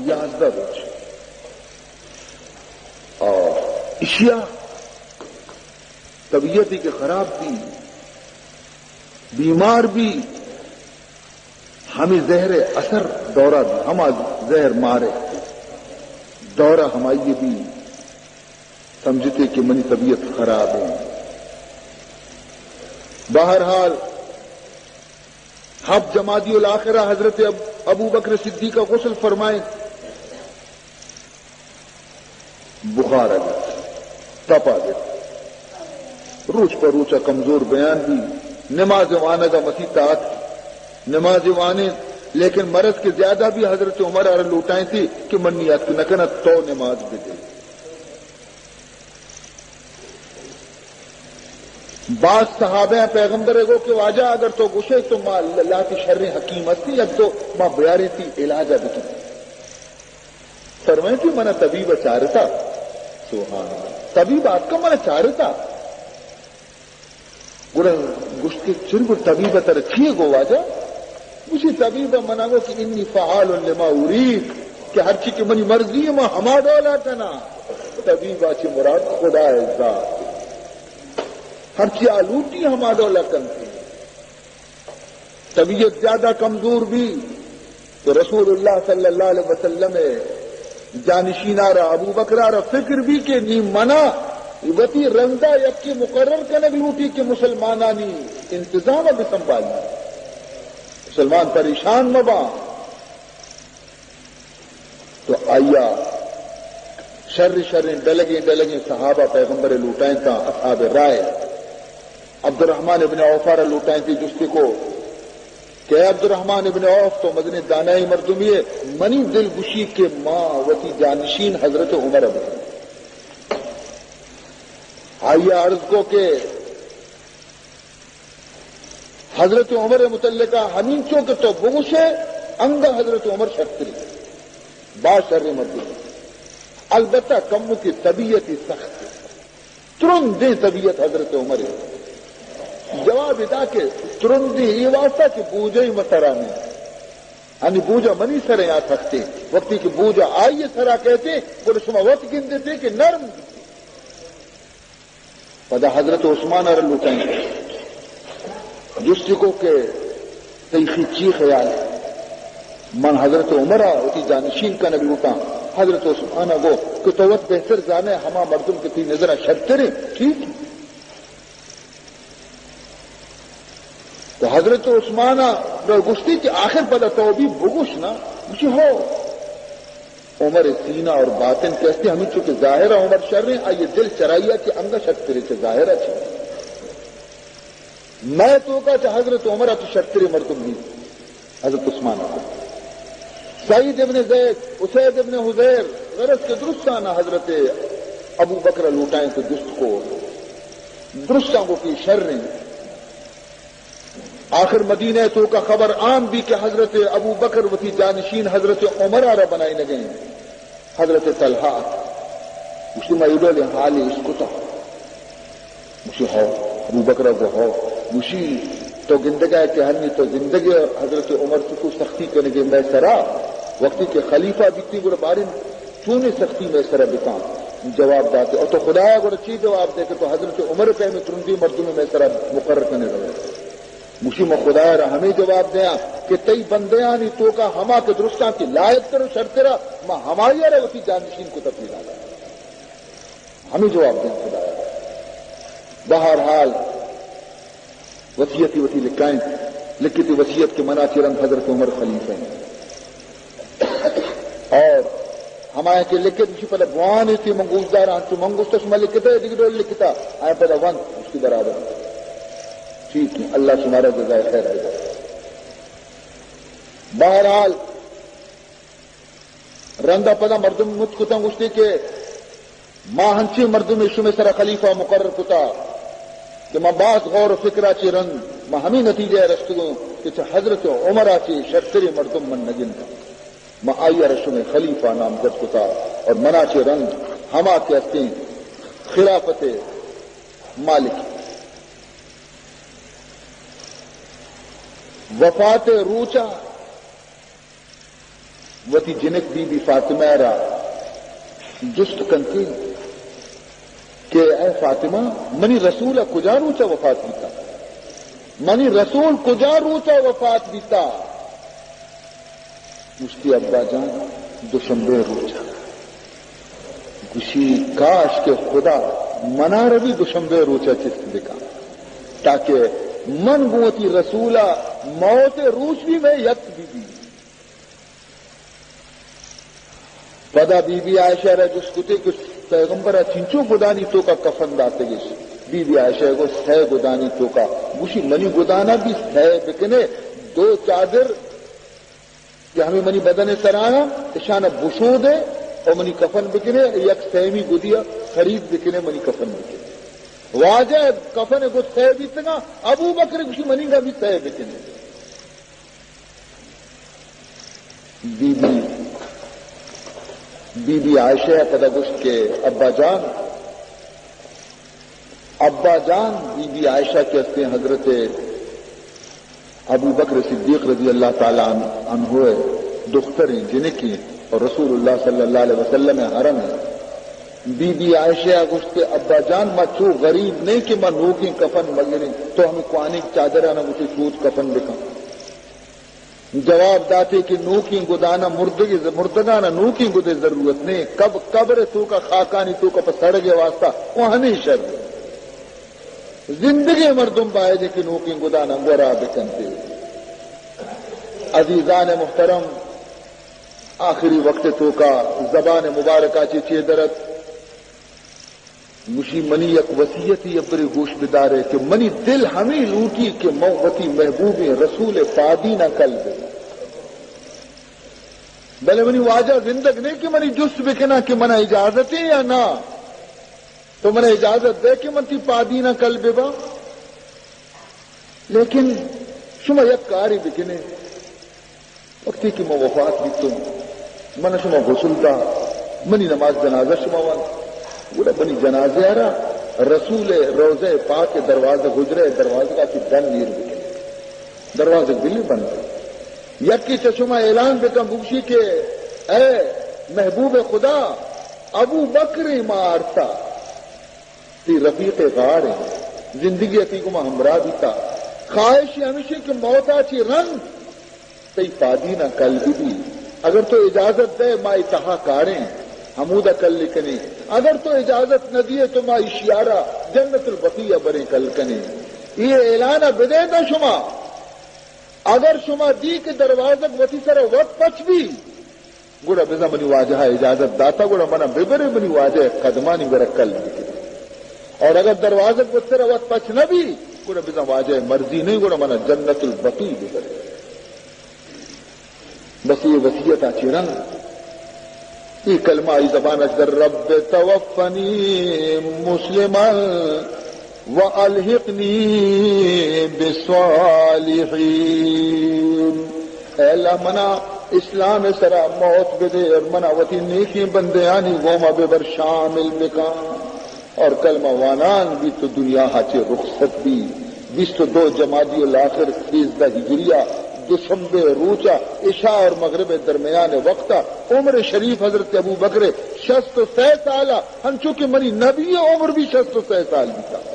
یازدہ روچ۔ اور اشیا طبیعتی کہ خراب بی، بیمار بی، ہمیں زہر اثر دورہ بی، ہما زہر مارے دورہ ہمائی بی، سمجھتے کہ منی طبیعت خراب ہے۔ بہرحال، ہفت جمادی الاخرہ حضرت اب-، ابو بکر صدیق غسل فرمائیں، بخار آ گت، تپ آ گت، روچ پہ روچ ء کمزور بیان بی، نماز وانگ ء مسیت ء اتک، نماز وانین، لیکن مرض کہ زیادہ بی، حضرت عمر ء را لوٹائیں تھی کہ من نی اتک نہ کناں، تو نماز بدے۔ باز صحابہ پیغمبر گو کہ واجہ اگر تو گوشے تو ما لہتے شریں حکیم ہستی، یک دو ما بیاریں تھی علاج بکن۔ فرمائیں کہ من طبیب چارتا۔ سبحان اللہ۔ طبیب آتکا من چارتا۔ گڑا گوشت کہ چر گڑ طبیب تر چیے گو واجہ؟ گوشی طبیب منا گو کہ انی فعال لما ارید، کہ ہرچی کہ منی مرضی ہے ما ہما ڈولا کنا۔ طبیب آ چی مراد خدا ہے ذات۔ ہرچی آ لوٹی ہما ڈولا کنتے۔ طبیعت زیادہ کمزور بی تو رسول اللہ صلی اللہ علیہ وسلم جانشین آ را، ابو بکر آ را فکر بی کہ نی منا وتی رندا یکی مقرر کنگ لوٹی کہ مسلمانانی انتظام بسنبھالی، مسلمان پریشان مباں۔ تو آیا شر شریں ڈلگیں ڈلگیں صحابہ پیغمبر لوٹائیں تا اصحاب رائے۔ عبدالرحمن ابن عوف ء را لوٹائیں تھی، جستی کو کہ اے عبدالرحمن ابن عوف، تو مزنیں دانائی مردمی ہے، منی دل گوشی کہ ما وتی جانشین حضرت عمر ء بکنیں۔ آئی ء عرض کو کہ حضرت عمر متعلقہ ہمینچو کہ تو بگوشے، انگا حضرت عمر شرتری، با شر مردم، البتہ کمو کی طبیعتی سخت، ترندیں طبیعت حضرت عمر۔ جواب دا کہ ترندیں یہ واسطہ کہ بوجہ ہی مسرا نہیں، یعنی بوجہ منی سر یا سختے، وقتی کہ بوجہ آئی سرا کہتے، گڑا شما وقت گندتے کہ نرم۔ پدا حضرت عثمان ء را لوٹائیں، جستی کو کہ تئی خی-، چی خیال ہے؟ من حضرت عمر ء وتی جانشین کنگ لوٹاں۔ حضرت عثمان ء گو کہ تو وت بہتر زانے، ہما مردم کہ تئی نظر ء شرتر ہیں، ٹھیک؟ تو حضرت عثمان ء گوشتی کہ آخر پدا تو بھی بگوش نا، گوشی ہو۔ عمر سینہ اور باطن کہ ہستی ہمینچو کہ ظاہر ء عمر شر ہیں، آئی دل چرائی ء کہ انگا شرترے چہ ظاہر ء چہ۔ مئے توکا چہ حضرت عمر ء چہ شرترے مردم نہیں۔ حضرت عثمان ء۔ سعید ابن زید، اسید ابن حضیر، غرض کہ درستان ء حضرت ابو بکر ء لوٹائیں تو جست کو۔ درستان کو کہ شر ہیں۔ آخر مدینہ ء توکا خبر عام بی کہ حضرت ابو بکر وتی جانشین حضرت عمر ء را بنائینگ ء انت۔ حضرت طلحہ گوشتی، ما اے ڈولیں حالے اشکتا۔ گوشی، ہو۔ ابو بکر ء گو، ہو۔ گوشی، تو گندگ ء کہ ہنی تو زندگ ء حضرت عمر چکو سختی کنگے مئے سرا، وقتی کہ خلیفہ بیتی گڑا باریں چونیں سختی مئے سرا بکاں؟ جواب داتے۔ او تو خدایا گڑا چی جواب دے کہ تو حضرت عمر ء پیمیں ترندیں مردمے مئے سرا مقرر کنے روئے؟ گوشی، من خدایا را ہمے جواب دیاں کہ تئی بندیانی توکا ہما کہ درستاں کہ لائق تر و شرترا، من ہمائی را وتی جانشین کتا پیدا۔ ہمے جواب دیاں خدایا را۔ بہرحال، وصیتی وتی لکھائیں، لکھتی وصیت کہ منا چہ رند حضرت عمر خلیفہ ہیں۔ اور ہمائیں کہ لکھت، اسی پدا بوانے تھی من گوشدار، ہنچو من گوشتا شما لکھتا ہے، دیگہ ڈول لکھتا، آئیں پدا ونت، اس کی برابر۔ ٹھیک ہے، اللہ شمارا جزائے خیر دے۔ بہرحال، رندا پدا مردم مچ کتاں، گوشتی کہ ما ہنچیں مردمے شمے سرا خلیفہ مقرر کتا کہ ما باز غور و فکرا چہ رند ما ہمے نتیجہ ء رستگوں کہ چہ حضرت عمر ء چہ شرتریں مردم من نہ گنداں۔ ما آئی ء را شمے خلیفہ نامزد کتا اور منا چہ رند ہما کہ ہستیں خلافت مالک وفات روچا وتی جنک بی بی فاطمہ ءَ را جست کنت کہ اے فاطمہ، منی رسول ءَ کجا روچ ءَ وفات بیتا؟ منی رسول کجا روچ ءَ وفات بیتا؟ گوشتی، ابا جان، دوشنبے روچ ءَ۔ گوشی، کاش کہ خدا منارا بھی دوشنبے روچ ءَ چست بکن، تاکہ من گوں وتی رسول ءَ موت ءِ روچ بھی مئے یک بہ بی۔ پدا بی بی عائشہ ءَ را جست کتے کہ پیغمبر ءَ چنچو گدانی توکا کفن داتگش؟ بی بی عائشہ ءَ گوشت، سئے گدانی توکا۔ گوشی، منی گدانا بھی سئے بکنے، دو چادر کہ ہمے منی بدن ءِ سرا اَں، اشانا بشودے اور منی کفن بکنے، یک سیمی گدی ءَ خرید بکنے، منی کفن بکنے۔ واجہ ءِ کفن ءِ گد سئے بیتگاں، ابو بکر گوشی، منیگا بھی سئے بکنے۔ بی بی، بی بی عائشہ ءَ پدا گوشت کہ ابا جان، ابا جان، بی بی عائشہ کہ ہستیں حضرت ابو بکر صدیق رضی اللہ تعالی عنہ ءِ دختریں، جنکیں، اور رسول اللہ صلی اللہ علیہ وسلم ءِ حرم ءِ۔ بی بی عائشہ ءَ گوشت کہ ابا جان، ما چو غریب نہیں کہ ما نوکیں کفن مگریں، تو ہمیں کوانیں چادرانا گوشے شود کفن بکن۔ جواب داتے کہ نوکیں گدانا مردگ، مردگانا نوکیں گدے ضرورت نے، قب-، قبر توکا خاکانی توکا پہ سڑگ ءِ واسطہ کوہنیں شر۔ زندگیں مردم باید کہ نوکیں گدانا گورا بکنتے۔ عزیزان محترم، آخری وقت توکا زبان مبارکہ چے چے درت؟ گوشی، منی یک وصیتی ابرے گوش بدارے کہ منی دل ہمیں لوٹی کہ من وتی محبوبیں رسول پادینا کل بے۔ بلے منی واجہ زندگ نہیں کہ منی جست بکنا کہ منا اجازت ہے یا نہ۔ تو منا اجازت دے کہ من تی پادینا کل بے با۔ لیکن شما یک کاری بکنے۔ وقتی کہ من وفات بیتوں، من شما غسل دا، منی نماز جنازہ شما وان۔ گڑا منی جنازہ را رسول روضہ پاک دروازہ، حجرہ دروازہ کی دن نیر بکن۔ دروازہ بلی بند۔ یکی چہ شما اعلان بکن، بگشی کہ اے محبوب خدا، ابو بکر ما آرتا۔ تی رفیق غار ہیں، زندگی تی گما ہمراہ بیتا۔ خواہش ہمیشی کہ موتا چی رند تئی پادینا کل بی بی۔ اگر تو اجازت دے، ما اتحا کاریں، ہمودا کل کنیں۔ اگر تو اجازت نہ دیے تو ما اشیارا جنت البقیع بریں کل کنیں۔ یہ اعلان بدے دا شما۔ اگر شما دی کہ دروازگ وتی سر وت پچ بی، گڑا بزاں منی واجہ ءَ اجازت داتا، گڑا منا ببرے منی واجہ ءِ قدمانی گورا کل بکنے۔ اور اگر دروازگ وت سر وت پچ نہ بی، گڑا بزاں واجہ ءِ مرضی نہیں، گڑا منا جنت البقیع ببرے۔ بس یہ وصیت ءَ چہ رند، یہ کلمہ آئی زبان اش در، رب توفنی مسلما و الحقنی بالصالحین۔ اے اللہ، منا اسلام سرا موت بدے اور منا وتی نیکیں بندیانی گوما ببر، شامل بکن۔ اور کلمہ وانان بی تو دنیا ہا چے رخصت بی۔ بیست و دو جمادی الاخر سیزدہ ہجریہ، دوشنبے روچا، عشاء اور مغرب درمیان وقتا، عمر شریف حضرت ابو بکر شست و سئے سالا، ہنچو کہ منی نبی عمر بھی شست و سئے سال بیتا۔